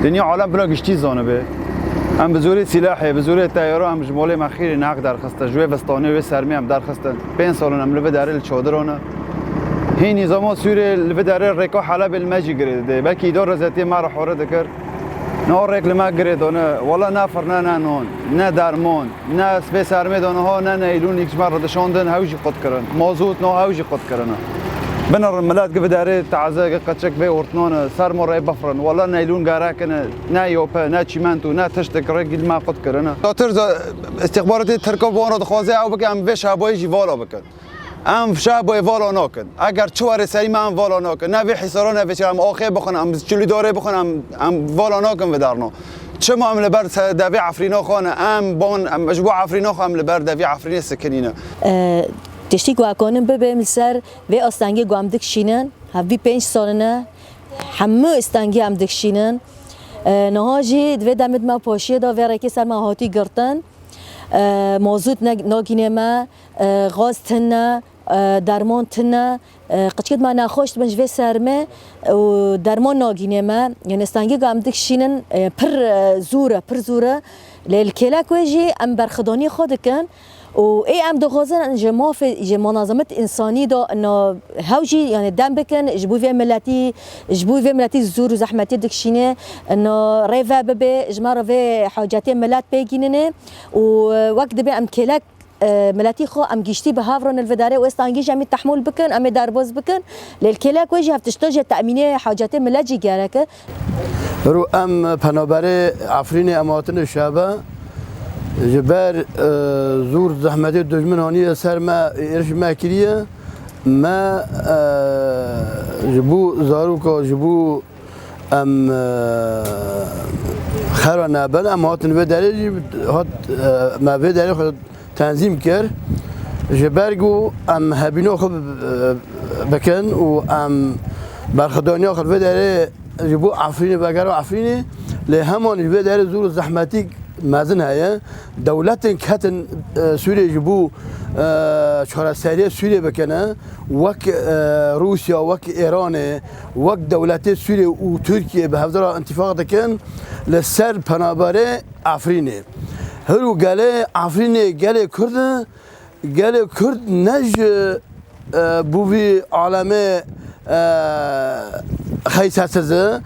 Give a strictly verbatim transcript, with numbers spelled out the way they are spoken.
Dinya alem bila giştî zanibe. Em bi zorê sîlahê, bi zorê teyara em ji malê me xêrê neheq derxistin. Ji wê vistanê, wê sermê em derxistin. Pênc sal in em li vê derê li çadir ne. Hîn nîzama Sûriyê li vê derê rêka Helebê li me jî girê dide. Belkî îdara zetiyê me re hore dikir. Niha rêk li me girê dane. Wela ne firne, ne nan, ne derman. Ne vê sermê de niha ne neylûn hîç me re dişandin, hew jî qut kirin. Mazût niha hew jî qut kirine. Binirin milet gi vê derê taze, gi qeçek vê ortnane, sermo rê bifrin. Wela neylûn gerek in, ne yope, ne çîmento, ne tiştek rêk li me qut kirine. Zatir ze-, îstixbaratê Tirka bi wan re dixwaze ew bike, em vê şaboyê jî vala bikin. Em şaboyê vala nakin. Eger çi were serî me em vala nakin. Ne vê hîsara ne vê çi em axê bixwin, em çilî dorê bixwin, em, em vala nakin vê derna. Çima em li ber se-, devê Efrîna xwe ne? Em bon, em ji bo Efrîna xwe em li ber devê Efrînê sikinîne. E, tiştî ku ekonim bibêm li ser vê astengê ku em dikişînin, hevî pênc sal ne, hemû astengê em dikişînin. E, niha jî di vê demê de me paşiyê de vê rêkê ser me hatî girtin. E, mazût ne-, nagîne me, e, gaz tune, e, derman tune, e, qiçkêt me nexweş dibin ji vê sermê û derman nagîne me. Yanî stengê ku em dikişînin, e, pir, e, zûr e, pir zûr e. Lê li kêlek wê jî em berxidanî xwe dikin û ê em dixwazin ji mafê, ji manazemet însanî de ina hew jî, yanî dem bikin, ji bo vê miletî, ji bo vê miletî zûr û zehmetî dikişîne, ina rê ve bibe, ji me re vê hacetê milet pê gînine û, e, wek dibe em kêlek e, miletî xwe em giştî bi hev re nil vidarê û êstangî jî em ê tehmûl bikin, em ê derbas bikin. Lê li kêlek wê jî hev tişta jî temînê hacetê milet jî gerek e. Ro em penaberê Efrînê em hatine şabe. Ji ber, e, zûr zehmetê dijmin haniye ser me, êriş me kiriye. Me, e, ji bo zaroka, ji bo em, e, xera nebin, em hatin vê derê jî hat, e, me vê derê xwe tenzîm kir. Ji ber ku em hebîna xwe bi-, bikin û em berxwedaniya xwe vê derê ji bo Efrînê, vegera Efrînê, lê heman ji vê derê zûr û zehmetî mezin heye. Dewletên ketin, e, Sûriyê ji bo, e, çareseriyê Sûriyê bikene, wek, e, Rûsya, wek Îranê, wek dewletê Sûriyê û Tirkiyê bi hevdira întifaq dikin li ser penaberê Efrînê. Hir û gelê Efrînê gelê Kurd e, gelê Kurd ne ji, e, bo vî alemê, e, xeysesiz e.